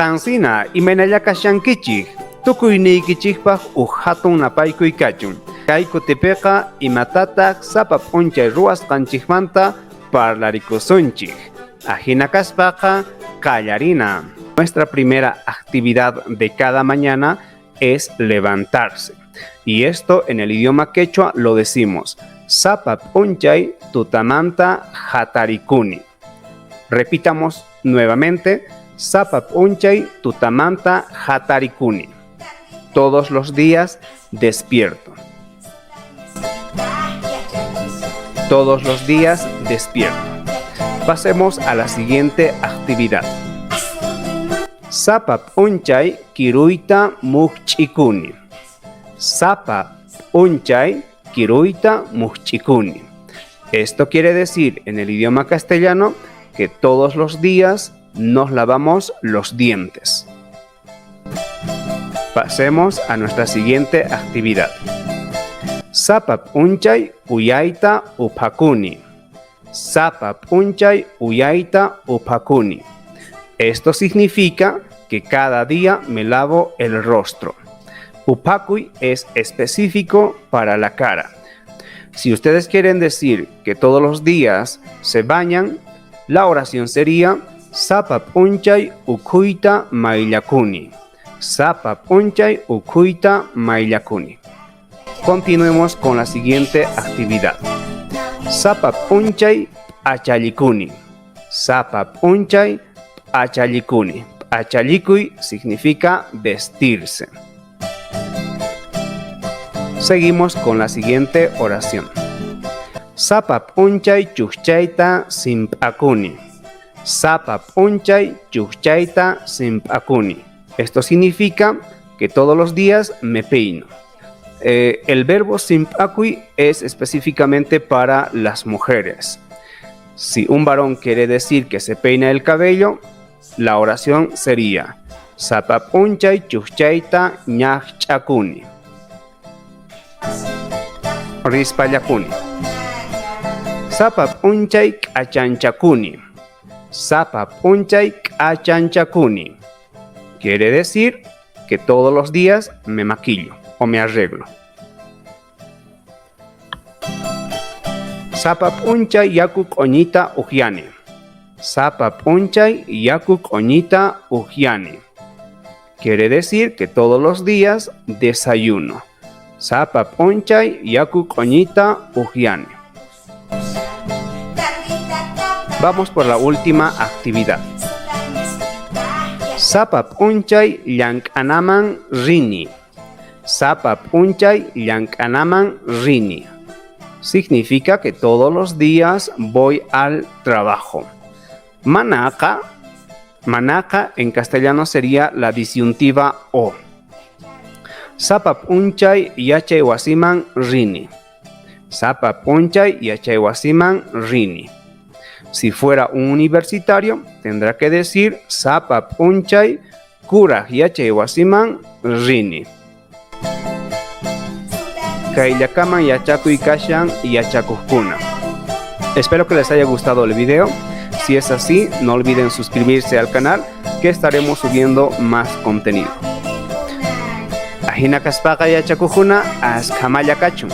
Qansina, imaynalla kashankichej? Tukuyniykichejpaj uj jatun napaykuy kachun. Kay kutipeqa imatataj sapa p'unchay ruwasqanchejmanta parlarikusunchej. Ajina kaspaqa qallarina. Nuestra primera actividad de cada mañana es levantarse. Y esto en el idioma quechua lo decimos sapa p'unchay tutamanta jatarikuni. Repitamos nuevamente, sapa p'unchay tutamanta jatarikuni. Todos los días despierto. Todos los días despierto. Pasemos a la siguiente actividad. Sapa p'unchay kiruyta mujch'ikuni. Sapa p'unchay kiruyta mujch'ikuni. Esto quiere decir en el idioma castellano que todos los días nos lavamos los dientes. Pasemos a nuestra siguiente actividad. Sapa p'unchay uyayta uphakuni. Sapa p'unchay uyayta uphakuni. Esto significa que cada día me lavo el rostro. Uphakuy es específico para la cara. Si ustedes quieren decir que todos los días se bañan, la oración sería Sapa p'unchay ukhuyta mayllakuni. Sapa p'unchay ukhuyta mayllakuni. Continuemos con la siguiente actividad. Sapa p'unchay p'achallikuni. Sapa p'unchay p'achallikuni. P'achallikuy significa vestirse. Seguimos con la siguiente oración. Sapa p'unchay chujchayta simp'akuni. Sapa p'unchay chujchayta simp'akuni. Esto significa que todos los días me peino. El verbo simp'akuy es específicamente para las mujeres. Si un varón quiere decir que se peina el cabello, la oración sería Sapa p'unchay chujchayta ñajch'akuni. Rispallakuni. Sapa p'unchay k'achanchakuni. Sapa p'unchay k'achanchakuni. Quiere decir que todos los días me maquillo o me arreglo. Sapa p'unchay yaku q'oñita ujyani. Sapa p'unchay yaku q'oñita ujyani. Quiere decir que todos los días desayuno. Sapa p'unchay yaku q'oñita ujyani. Vamos por la última actividad. Sapa p'unchay llank'anaman rini. Sapa p'unchay llank'anaman rini. Significa que todos los días voy al trabajo. Manaqa, manaqa en castellano sería la disyuntiva o. Sapa p'unchay yachay wasiman rini. Sapa p'unchay yachay wasiman rini. Si fuera un universitario, tendrá que decir sapa p'unchay kuraj yachay wasiman rini. Kayllakaman yachakuy kashan yachakujkuna. Espero que les haya gustado el video. Si es así, no olviden suscribirse al canal, que estaremos subiendo más contenido. Ajina kaspaqa yachakujkuna askhamalla kachun.